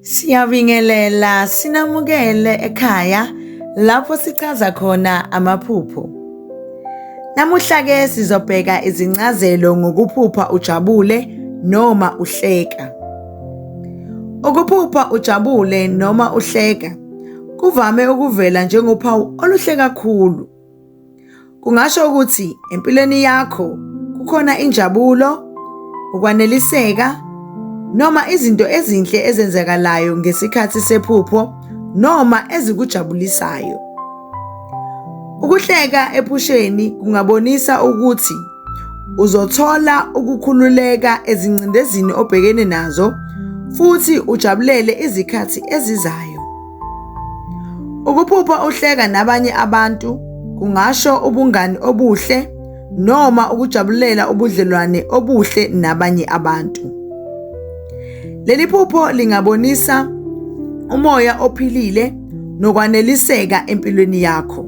Siyabingelela sinamukele ekhaya lapho sichaza khona amaphupho. Namuhla ke sizobheka izincazelo ngokuphupha ujabule noma uhleka. Ukuphupha ujabule noma uhleka kuvame ukuvela njengophawu oluhle kakhulu. Kungasho ukuthi empilweni yakho kukhona injabulo, ukwaneliseka noma izinto ezinhle ezenzakalayo ngesikhathi sephupho noma ezikujabulisayo. Ukuhleka ephusheni kungabonisa ukuthi uzothola ukukhululeka ezingcindezini obhekene nazo futhi ujabulele izikhathi ezizayo. Ukuphupha uhleka nabanye abantu kungasho ubungani obuhle noma ukujabulela ubudlelwane obuhle nabanye abantu. Leli phupho lingabonisa umoya ophilile nokwaneliseka empilweni yakho.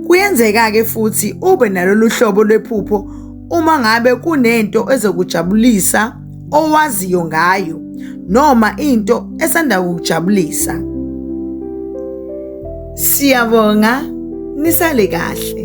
Kuyenzeka-ke futhi ube nalolu hlobo lwephupho uma ngabe kunento ezokujabulisa owaziyo ngayo noma into esanda kukujabulisa. Siyabonga, nisale kahle.